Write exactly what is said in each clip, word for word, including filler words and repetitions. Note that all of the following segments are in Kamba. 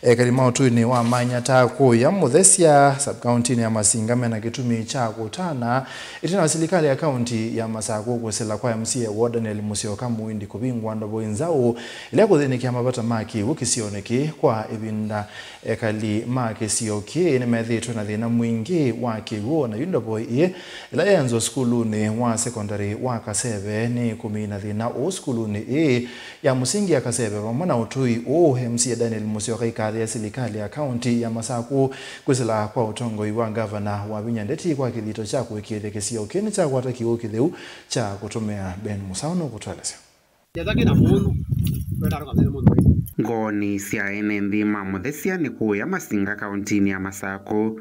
Ekali ma ũtũinĩ wa Manyata kũya Mũthesya, sub-kauntinĩ ya Masinga, mena kĩtumi kya kũtana ĩtina wa silikalĩ ya kaunti ya Masakũ kwĩsĩla kwa M C A woo Daniel Musyoka Muindi kũvingũa ndovoi nzaũ ĩla kũthĩnĩkĩa mavata ma kĩw'ũ kĩsionĩ kĩĩ kwa ĩvinda. Ekali ma kĩsio kĩĩ nĩmethĩĩtwe na thĩna mwingĩ wa kĩw'ũ, na yu ndovoi ĩĩ ĩla yaenzwa sukulunĩ wa sekondari wa Kaseve nĩ kũmina thĩna ũũ sukulunĩ ĩĩ ya mũsingi ya Kaseve vamwe na ũtũi ũũ. M C A Daniel Musyoka ikathĩa silikalĩ ya kaunti ya Masakũ kwĩsĩla kwa ũtongoi wa ngavana Wavinya Ndeti kwa kĩthito kya kũĩkĩĩthya kĩsio kĩĩ nĩkyakwata kĩw'ũ kĩtheu kya kũtũmĩa. Ben Musau nũkũtũelesya. Ngoonĩ sya ene nthĩ ma Mũthesya nĩ kũya Masinga kauntinĩ ya Masakũ,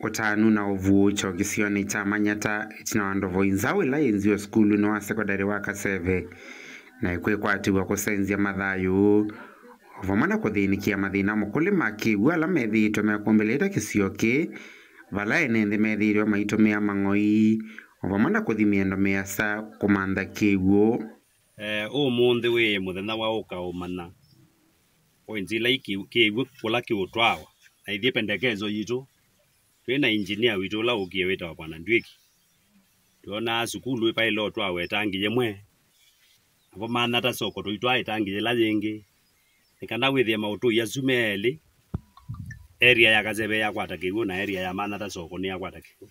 ũtanu na ũvuũkyo kĩsionĩ kya Manyata ĩtina wa ndovoi nzaũ ĩla yĩnziwe sukulunĩ wa sekondari wa Kaseve, na ĩkwĩkwatĩw'a kũsenzya mathayũ, o vamwe na kũthĩnĩkĩa mathĩna mũkũlĩ ma kĩw'ũ ala methĩĩtwe mekũmbĩlĩte kĩsio kĩĩ, vala ene nthĩ methĩĩtwe maitũmĩa mang'oi, o vamwe na kũthi mĩendo mĩasa kũmantha kĩw'ũ. Eh, ũmũnthĩ wĩ mũthenya wa ũkaũmanya points ila iki-, kĩw'ũ kũla kĩũtwawa, na ithyĩ pendekezo yitũ, twĩ na engineer witũ ũla ũkie wĩtawa Bwana Ndwĩki. Twonaa sukulu ĩpaĩle ũtwawa ĩtangi yĩmwe, navo Manyata soko tũitwaa ĩtangi yĩla yĩngĩ, nĩ kana wĩthĩe maũtũi asu me elĩ, area ya Kaseve yakwata kĩw'ũ na area ya Manyata soko nĩyakwata kĩw'ũ.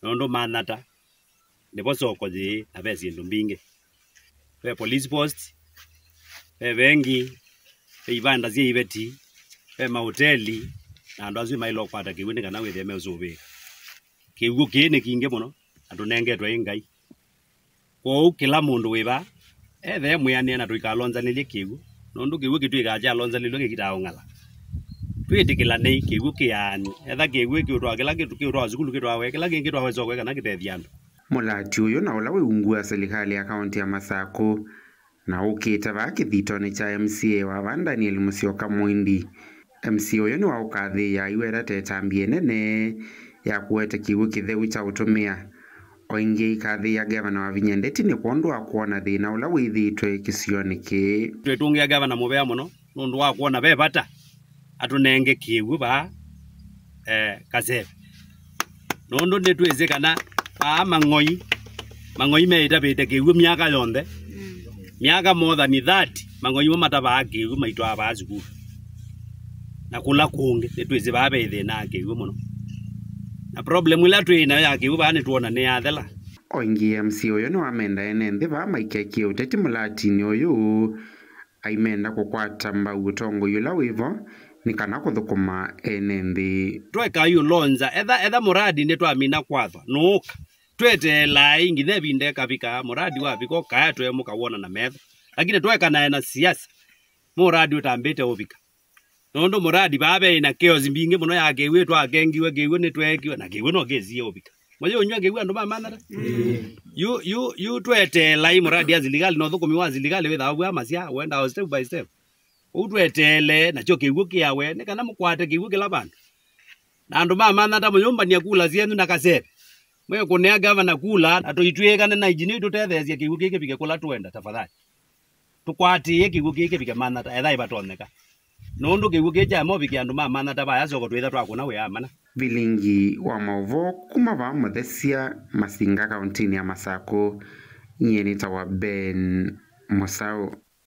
Nũndũ Manyata nĩvo soko yĩĩ, na ve syĩndũ mbingĩ. Ve police post, ve vengi, ve ivanda sya iveti, ve maũteli, na andũ asu maĩle ũkwata kĩw'ũ nĩ kana wĩthĩe meũsũvĩĩka. Kĩw'ũ kĩĩ nĩ kingĩ mũno, na tũnengetwe ĩ Ngai. Kwoou kĩla mũndũ wĩ vaa, ethee mwĩanĩe na tũikalonzanĩlye kĩw'ũ, nũndũ kĩw'ũ kĩtw'ĩkaa kyalonzanĩlw'e kĩkitaa ũng'ala. Twĩtĩkĩlanei, kĩw'ũ kĩaani. Etha kĩw'ũ kĩũtwaa kĩla kĩtũ-, kĩũtwaa sukulu kĩtwawe, kĩla kĩngĩ kĩtwawe soko kana kĩtethye andũ. Mũlati ũyũ na ũla wĩ ungu wa silikalĩ ya kaunti ya Masakũ, na ũkĩte vaa kĩthitonĩ kya M C A wa vaa Daniel Musyoka Muindi. M C A ũyũ nĩwaũkathĩĩa aiweta ta ĩtambya ĩnene ya kũete kĩw'ũ kĩtheu kya ũtũmĩa. O ĩngĩ aikathĩĩa ngavana Wavinya Ndeti nĩ kwondũ wa kwona thĩna ũla wĩthĩĩtwe kĩsionĩ kĩĩ. Twĩtũngĩa ngavana mũvea mũno nũndũ wa kwona ve vata atũnenge kĩw'ũ vaa, eh, Kaseve. Nũndũ nĩtwĩsĩ kana vaa mang'oi, mang'oi meĩtavĩte kĩw'ũ myaka yonthe. Myaka more than thirty, mang'oi mo matavaa kĩw'ũ maitwaa vaa sukulu. Na kũla kũngĩ, nĩtwĩsĩ vaa ve thĩna wa kĩw'ũ mũno. Na problem ĩla twĩ nayo ya kĩw'ũ vaa nĩtwona nĩyathela. O ĩngĩ M C A ũyũ nĩwamenda ene nthĩ vaa maikekĩe ũteti mũlatinĩ ũyũ, aimenda kũkwata mbau ũtongoi ũla wĩvo nĩ kana kũthũkũma ene nthĩ. Tweka yu lonza, etha, etha mũradi nĩtwamina kwathwa, nũũka. Tweteelai nginya ĩvinda ĩkavika, mũradi wavika ũkaya tũemũka wona na metho. Lakini twekanae na siasa, mũradi ũtambĩte ũvika. Nũndũ mũradi vaa veĩ na chaos mbingĩ mũno ya kĩw'ũ, twakengiwe kĩw'ũ nĩtweekiwe, na kĩw'ũ no kĩsie ũvika. Mwĩyĩũnyw'a kĩw'ũ andũ ma Manyata? Yu, yu, yu tweteelai mũradi ya silikalĩ na ũthũkũmi wa silikalĩ wĩthawa vua masya, wendaa step by step. Ũu tweteele, nakyo kĩw'ũ kĩawe, nĩ kana mũkwate kĩw'ũ kĩla vandũ. Na andũ ma Manyata mũyũmbany'a kula syenyu na Kaseve. Mwĩkũnĩa ngavana kula, na tũitw'ĩĩkane na injinia itũtetheesye kĩw'ũ kĩĩ kĩvike kũla tũenda, tafadhali. Tũkwatĩĩe kĩw'ũ kĩĩ kĩvike Manyata, etha ĩvatonyeka. Nũndũ kĩw'ũ kĩĩ kyaema ũvikĩa andũ ma Manyata vaya soko twĩtha twakũna wĩa mana. Vilingi wa maũvoo kuma vaa Mũthesya, Masinga, kauntinĩ ya Masakũ, nyie nĩtawa Ben Mũsaũ.